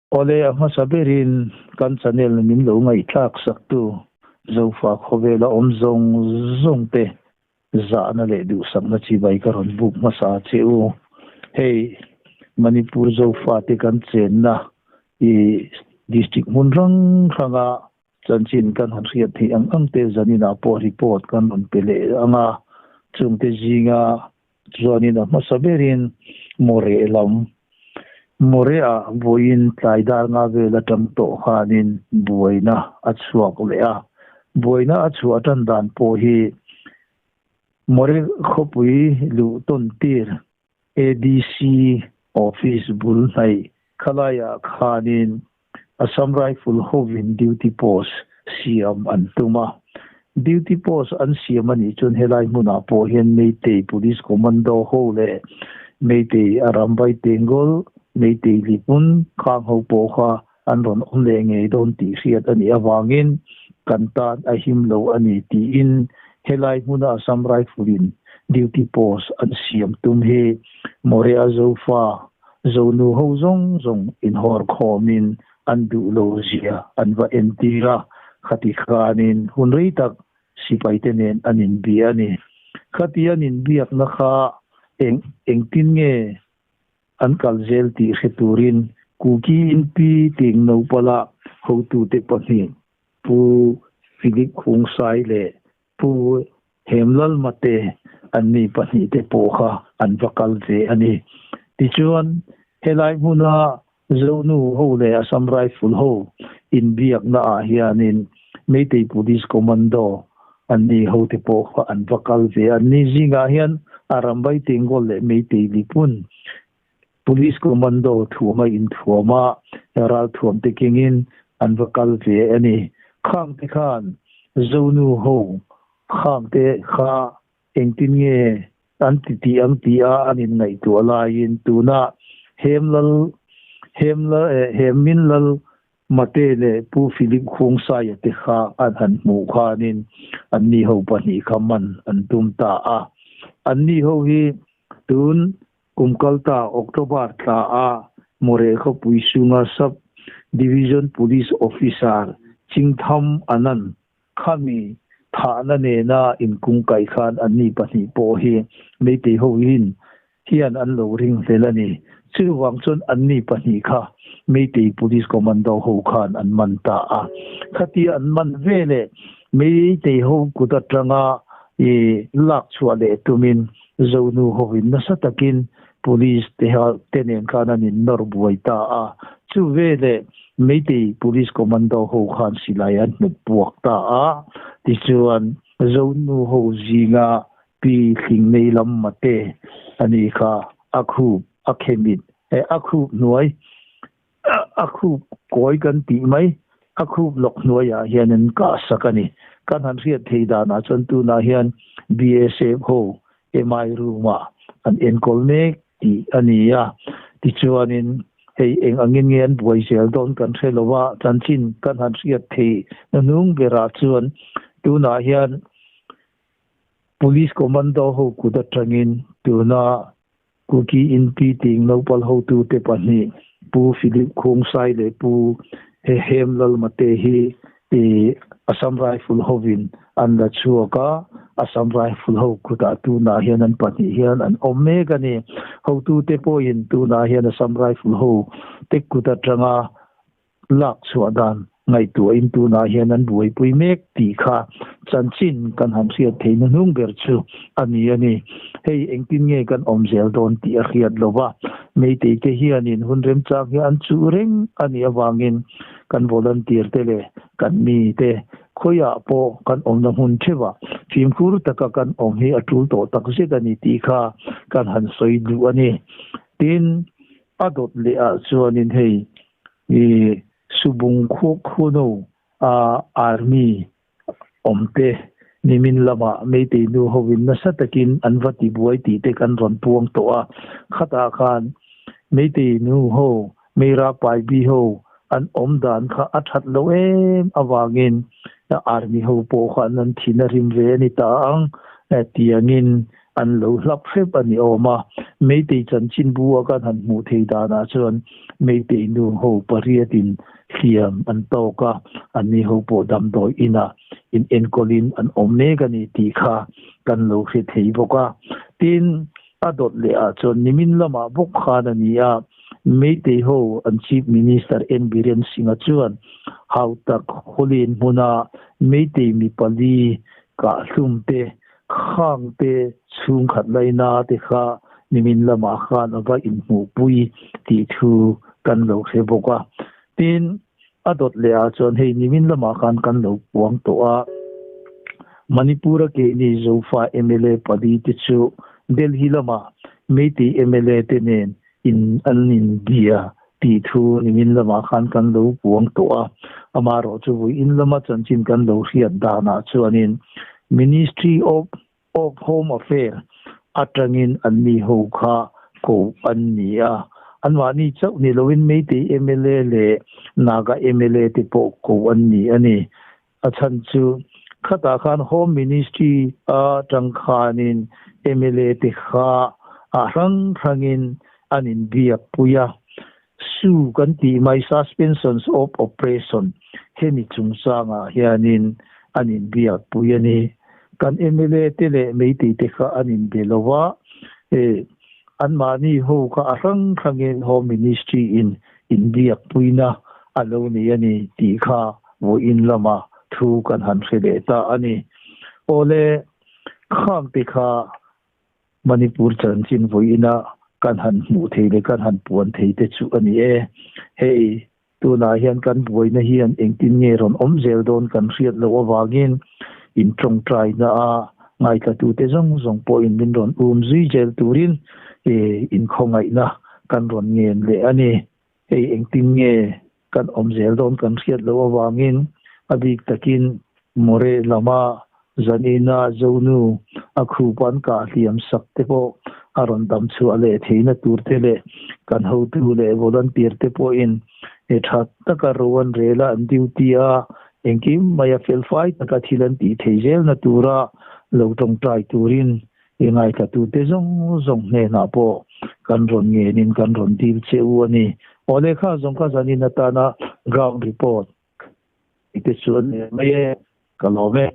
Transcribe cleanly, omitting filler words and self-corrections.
Awle a hmasa berin kan channel min lo ngaihthlak saktu Zofa khawvela awm zawng zawng te zahna leh duhsakna chibai ka rawn buk hmasa che u. Hei Manipur Zofate kan chenna i district hmun hrang hranga chanchin kan han hriat theih ang ang te zaninah pawh report kan rawn pe leh ang a, chungte zinga Chuanin a hmasa berin Moreh lam, Moreh-ah vawiin tlai dar nga vel atang tawh khanin buaina a chhuak leh a. Buaina a chhuah tan dan pawh hi Moreh khawpui luh tawn tir ADC office bul hnaih khalaiah khanin Assam Rifle hovin duty post siam an tum a. Duty post an siam a nih chuan helai hmunah pawh hian Meitei Police Commando ho leh Meitei Arambai Tengol, Meitei Lipun khang ho pawh kha an rawn awm leh ngei dawn tih hriat a nih avangin kan tan a him lo a ni tiin helai hmuna Assam Rifle in duty post an siam tum hi Moreh Zofa Zonu ho zawng zawng inhawr khawmin an duh lo zia an va entir a, khati khanin hun rei tak sipaite nen an inbia a ni. Khati an inbiakna kha eng engtin nge an kal zel tih hre turin Kuki Inpi ting Nopala hotute pahnih Pu Philip Khungsai leh Pu Hemlalma te anni pahnihte pawh kha an va kal ve a ni. Tichuan, helai hmuna Zonu ho leh Assam Rifle ho inbiakna ah hianin Meitei Police Commando anni hote pawh kha an va kal ve a. Anni zingah hian Arambai Tengol leh Meitei Lipun Police Commando thuama inthuam a, ralthuam te kengin an va kal ve a ni. Khang te khan Zonu ho khang te kha engtin nge an ti tih ang tih a an inngaihtuah laiin tuna Hemlal Hemlal eh Hemminlal Mate leh Pu Philip Khungsaia te kha an han hmuh khanin anni ho pahnih kha man an tum ta a. Anni ho hi tun Kum kalta October thla a Moreh khawpui chhunga Sub Division Police Officer Chingtham Anand khami thahna nena inkungkaih khan anni pahnih pawh hi Meitei ho in hian an lo ring hlel a ni. Chuvang chuan anni pahnih kha Meitei Police Commando ho khan an man ta a. Khatia an man veleh Meitei ho kut atanga i lak chhuah leh tumin Zonu hovin nasa takin Police te te nen khan an innawr buai ta a, chu veleh Meitei Police Commando ho khan silai an hmet puak ta a, tichuan Zonu ho zinga Pi Hlingnei lam mate a ni kha a khup a khemit a khup hnuai A khup kawi kan tih mai, a khup lawk hnuaiah hian an kah sak a ni. Kan han hriat thei danah chuan tunah hian BSF ho MI room-ah an enkawl mek tih a ni a. Tichuanin hei eng angin nge an buai zel dawn kan hre lo a, chanchin kan han hriat thei hnuhnung berah chuan tunah hian Police Commando ho kut atangin tuna Kuki Inpi ting naupal hotute pahnih Pu Philip Khungsai leh Pu Hehem Lalmate hi Assam Rifle hovin an la chhuak a, Assam Rifle ho kutah tunah hian an pahnih hian an awm mek a ni. Hotute pawhin tunah hian Assam Rifle ho te kut atanga lak chhuah dan ngaihtuahin tunah hian an buaipui mek tih kha chanchin kan han hriat theihna hnung ber chu a ni a ni. Hei engtin nge kan awm zel dawn tih a hriat lo va, Meitei te hianin hun remchang hi an chuh reng a nih avangin kan volunteer te leh kan mi te khawiah pawh kan awmna hmun theuhah fimkhur taka kan awm hi a tul tawh takzet a ni tih kha kan han sawi duh a ni. Tin, a dawt leh ah chuanin hei I Subung Khuno a Army awm te nimin lamah Meitei nu hovin nasa takin an va tibuai tih te kan rawn puang tawh a. Khatah khan Meitei nu ho, Meira Paibi ho an awm dan kha a that lo em avangin Army ho pawh khan an thin a rim ve a ni ta ang tiangin. an lo hlap hrep a ni awm a. Meitei chanchinbu a kan han hmuh thei danah chuan Meitei nu ho pariatin hliam an tawk a, anni ho pawh damdawi inah in enkawlin an awm mek a ni tih kha kan lo hre thei bawk a. Tin, a dawt leh ah chuan nimin lamah bawk khan a ni a, Meitei ho an Chief Minister N Biren Singh-a chuan hautak khawlen hmuna Meitei mi pali kahhlum te, khang te chhungkhat laina te kha nimin lamah khan a va inhmuhpui tih thu kan lo hre bawk a. Tin, A dawt leh ah chuan hei nimin lamah khan kan lo puang tawh a, Manipur-a keini Zofa mla pali te chu Delhi lamah Meitei mla te nen in an inbia tih thu nimin lamah khan kan lo puang tawh a. Amaherawhchu vawiin lama chanchin kan lo hriat danah chuanin Ministry of of Home Affair atangin anni ho kha koh an ni a, anmahni chauh ni loin Meitei mla leh Naga mla te pawh koh an ni a ni. A chhan chu khatah khan Home Ministry atang khanin mla te kha a hrang hrangin an inbiak pui a, Su kan tih mai Suspensions of Operation hemi chungchangah hianin an inbiak pui a ni. Kan mla te leh Meitei te kha an inbe lo a, anmahni ho kha a hrang hrangin Home Ministry in inbiak puina a lo nei a ni tih kha vawiin lama thu kan han hre leh ta a ni. Awle, khang te kha Manipur chanchin vawiina kan han hmuh thei leh kan han puan thei te chu a ni e. Hei, tunah hian kan buaina hian engtin nge rawn awm zel dawn kan hriat loh avangin in tawngtaina a ngaithlatute zawng zawng pawhin min rawn um zui zel turin inkhawngaihna kan rawn ngen leh a ni. Hei engtin nge kan awm zel dawn kan hriat loh avangin a bik takin Moreh lama zanina Zonu a khup an kah hliam sak te pawh a rawn dam chhuah leh theihna tur te leh kan hotu leh volunteer te pawhin he tha taka ro an rel a an duty a engkim maia felfai taka thil an tih thei zelna tura lo tawngtai turin I ngaithlatute zawng zawng hnenah pawh kan rawn ngenin kan rawn dil che u a ni. Aw lehkha zawng kha zanin atana ground report te chu a ni mai e, ka lawm e.